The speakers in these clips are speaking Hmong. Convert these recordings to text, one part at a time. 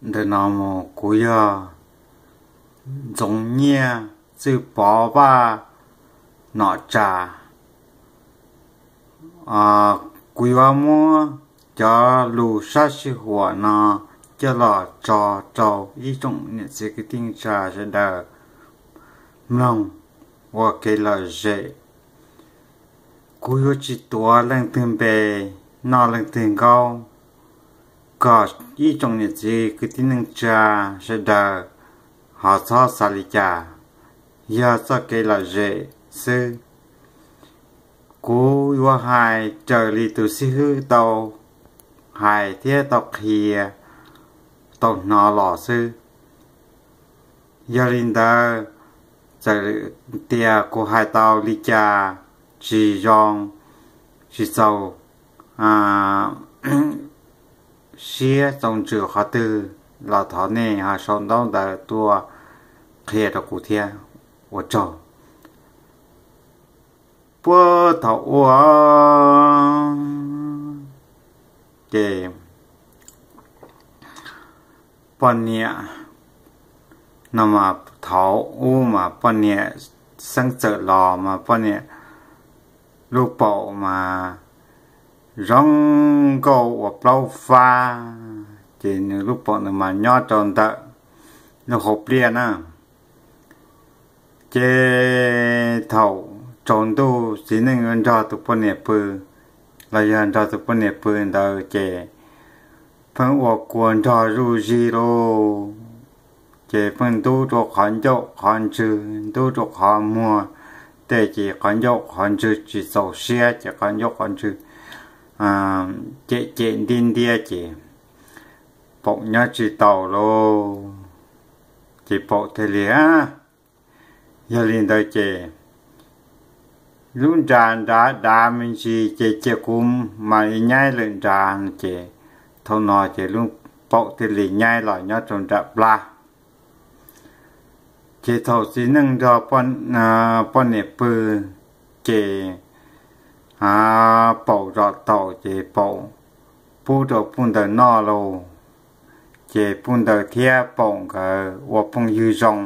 ntawm no mus. Kuv yog Ntxoov Nyiaj, Txwj Pov Vaj, Nom Tsa. Kuv yuav muab cov lus sab sij huam no coj los tso rau ib tsoom niam txiv kwv tij neej tsa sawv daws mloog ua kev lom zem. Kuv yuav tsis tuav leej twg npe, noj leej twg nkaub, kom ib tsoom niam txiv kwv tij neej tsa sawv daws ho txhob xav li cas, yog txoj kev lom zem xwb. Kuv yuav hais raws li tus xib hwb tau hais thiab tau qhia, tau hnov los xwb. Yog li ntawd, txawm tias kuv hais tau li cas tsis zoo, tsis txaus siab txaus ntsws qhov twg los thov nej ho sau ntaub ntawv tuaj qhia rau kuv thiab. Ua tsaug. Puag thaum ub ces poj niam no mas, thaum ub mas poj niam xeeb txawm los mas poj niam lub paum mas zoo nkauj ua plaub fab, ces nws lub paum ntawd mas nyob rau ntawm lub hauv pliaj na. Ces thaum tsaus ntuj txiv neej yuav nrog tus poj niam pw los yog nrog tus poj niam pw ntawd ces pheej ua kua nrog zuj zig lauj. Ces pheej ntub rau qhov ncauj qhov ntswg, ntub rau qhov muag tej, ces qhov ncauj qhov ntswg tsis txaus siab ces qhov ncauj qhov ntswg cem cem ntiab ntiab ces paum nyob tsis tau lauj. Ces paum thiaj li, yog li ntawd ces lub nra nrad dav me ntsis ces cia kuv mam li nyaib lawm nrad no ces thaum no ces lub paum thiaj li nyaib los nyob rau nram plab. Ces thaum txiv neej nrog poj niam pw ces paum zom taum ces paum pub rau pub ntawd noj lauj. Ces pub ntawd thiab paum nkawd ua phooj ywg zoo.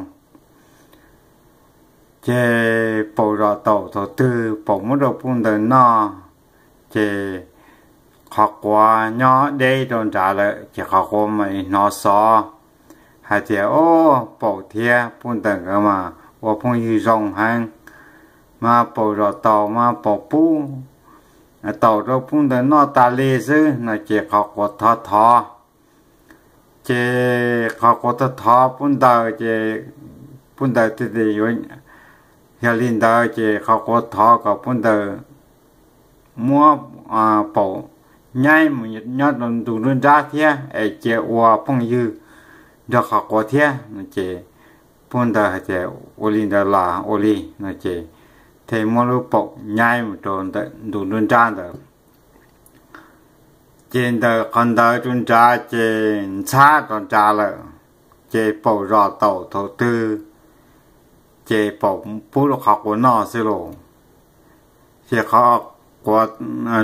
Ces paum zom taum thaum twg paum muab rau pub ntawd noj, ces qhov quav nyob deb rau nrad lawm ces qhov quav mas hnov xov hais tias, o, paum thiab pub ntawd nkawd mas ua phooj ywg zoo heev, mas paum zom taum mas paum pub taum rau pub ntawd noj tas li xwb no ces qhov quav thov thov. Ces qhov quav thov thov pub ntawd ces pub ntawd thiaj li yuav, yog li ntawd ces qhov quav thov kom pub ntawd muab paum nyaib mus nyob rau ntu nruab nrab thiab es cia ua phooj ywg nrog qhov quav thiab no ces pub ntawd hais tias ua li ntawd los ua li no ces thiaj muab lub paum nyaib mus rau ntawm ntu nruab nrab ntawd. Ces ntawm qhov ntawd rau nrad ces ntxhab rov nrad lawm, ces paum zom taum thaum twg ces paum pub rau qhov quav noj xwb lauj. Ces qhov quav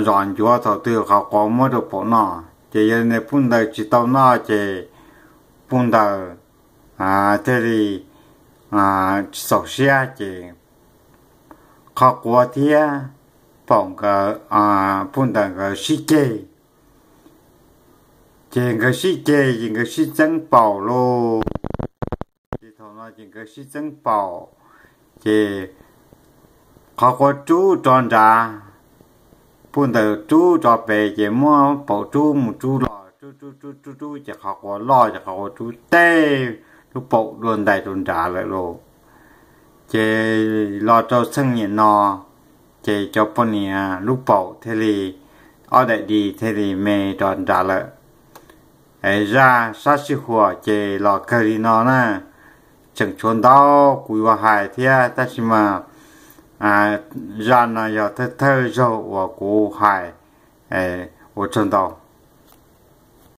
zom ncuav thaum twg qhov quav muab rau paum noj, ces yog li pub ntawd tsis tau noj ces pub ntawd thiaj li tsis txaus siab ces qhov quav thiab paum nkawd, pub ntawd nkawd sib ceg. Ces nkawd sib ceg ces nkawd sib txeeb paum lauj. Ces thaum no ces nkawd sib txeeb paum, ces qhov quav rub rov nrad, pub ntawd rub rov pem, ces muab paum rub mus rub los rub rub rub rub rub ces qhov quav loj ces qhov quav rub teg lub paum dua ntais rau nrad lawm lauj. Ces los rau txheej niaj no, ces cov poj niam lub paum thiaj li ob daim di thiaj li me rov nrad lawm. Es zaj sab sij huam ces los kawg li no na. Tseem tshuav ntau kuv yuav hais thiab tab sis mas zaj no yog thawj thawj zaug uas kuv hais. Ua tsaug ntau.